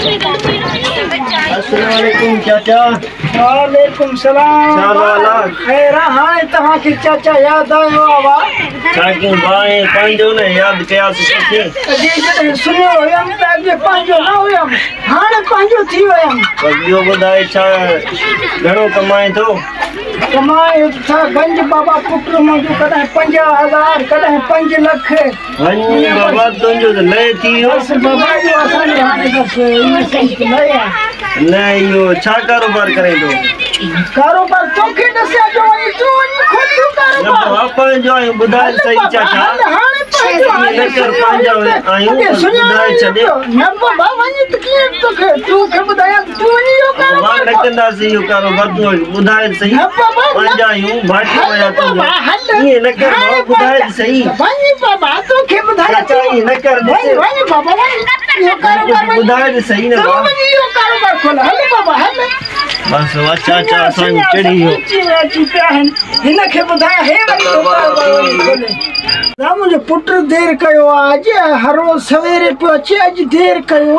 अस्सलाम वालेकुम चाचा। वालेकुम सलाम। खैर हाणे तव्हांखे चाचा यादि आयो आहे? छा कयूं भाई, पंहिंजो न यादि कयासीं तोखे। अॼु जॾहिं सुनियो हुयमि त अॻे पंहिंजो न हुयमि, हाणे पंहिंजो थी वियुमि। पर ॿियो ॿुधाए छा घणो कमाए थो? कमाए छा गंज बाबा पुट मुंहिंजो, कॾहिं 50,000 कॾहिं 5 लख। वञ बाबा तुंहिंजो त लय थी वियो। बसि बाबा इहो असांजो हाणे बसि इहो लय आहे। न इहो छा कारोबार करे थो? कारोबार तोखे ॾसिया जो वञी तूं वञी खोलियो कारोबार। न पंहिंजो आहियूं ॿुधाए सही चाचा। हाणे पंहिंजो न कर पंहिंजा आहियूं ॿुधाए छॾे। न बाबा वञी त कीअं तोखे तोखे ॿुधायां तूं वञी इहो कारोबार न कंदासीं। इहो कारोबार तूं ॿुधाए सही। पंहिंजा आहियूं भाटो आहियां तुंहिंजो। ईअं न कर बाबा ॿुधाए सही। वञी बाबा तोखे ॿुधायां चाचा ईअं न कर। वञ बाबा वञ इहो कारोबार ॿुधाए सही न बाबा। वञी इहो कारोबार खोल। हल बाबा हल। बस चाचा असांजो चढ़ी वियो। अची पिया आहिनि हिनखे ॿुधायां हे वरी कारोबार वञी खोले। मुंहिंजो पुट देरि कयो आहे अॼु, हर रोज़ सवेरे पियो अचे, अॼु देरि कयो।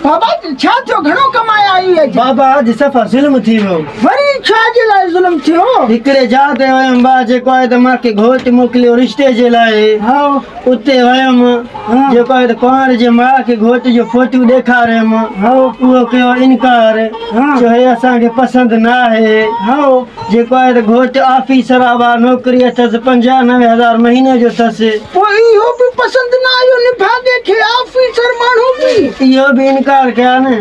बाबा छा थियो, घणो कमाए आई अॼु? बाबा अॼु सफ़ा ज़ुल्म थी वियो। वरी छा जे लाइ ज़ुल्म थियो? हिकिड़े जाइ ते वियुमि बा, जेको आहे त मूंखे घोट मोकिलियो रिश्ते जे लाइ। हा उते वियुमि, जेको आहे त कुंवार जे माउ खे घोट जो फोटो ॾेखारियमि। हा उहो कयो इनकार, चयो हे असांखे पसंदि न आहे। हा जेको आहे त घोट ऑफिसर आहे बा, नौकिरी अथसि, 95,000 महीने जो अथसि। पोइ इहो बि पसंदि न आयो निभागे खे, ऑफिसर माण्हू बि इहो बि इनकार कया न।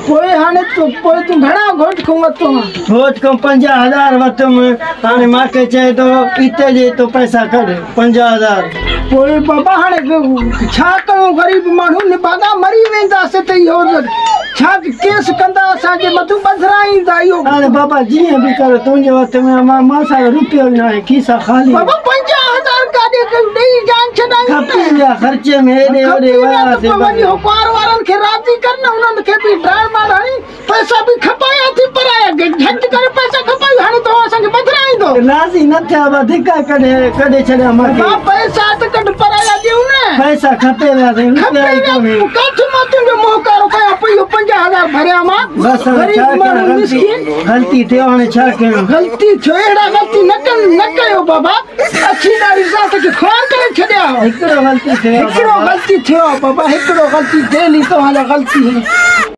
पोइ हाणे पोइ तूं घणा घोट खां वरितो? घोट खां 50,000 वरितुमि। हाणे मूंखे चए थो इते जे तो पैसा कढ 50,000। पोइ बाबा हाणे छा कयूं, ग़रीब माण्हू निभागा मरी वेंदासीं त इहो छा केस कंदा असांजे मथां, बधराईंदा इहो। हाणे बाबा जीअं बि कर तुंहिंजे हथ में, मां सां रुपयो न आहे, खीसा ख़ाली। बाबा 50,000 काॾे ॾेई जान छॾायूं? खपी विया ख़र्चे में, हेॾे होॾे वियासीं। वञी कुंवार वारनि खे राज़ी कर न, उन्हनि खे बि ड्रामा हणी पैसा बि खपाया थी पराया, झटि करे पैसा खपाई। हाणे तो असांखे बधराईंदो। राज़ी न थिया बा, धिका कढे कढे छॾिया मूंखे। पैसा त कढ पराया ॾियूं न। पैसा खपे विया खपे विया। काथे मां तुंहिंजो मुंहुं कारो कयां पई, इहो 50,000 भरिया मां। बसि ग़लती थियो, हाणे छा कयूं? ग़लती थियो, अहिड़ा ग़लती न न कयो बाबा। अच्छी ॾाढी ज़ात खे ख़ुआर करे छॾिया हो। हिकिड़ो ग़लती थियो, हिकिड़ो ग़लती थियो बाबा, हिकिड़ो ग़लती डेली तव्हां लाइ ग़लती।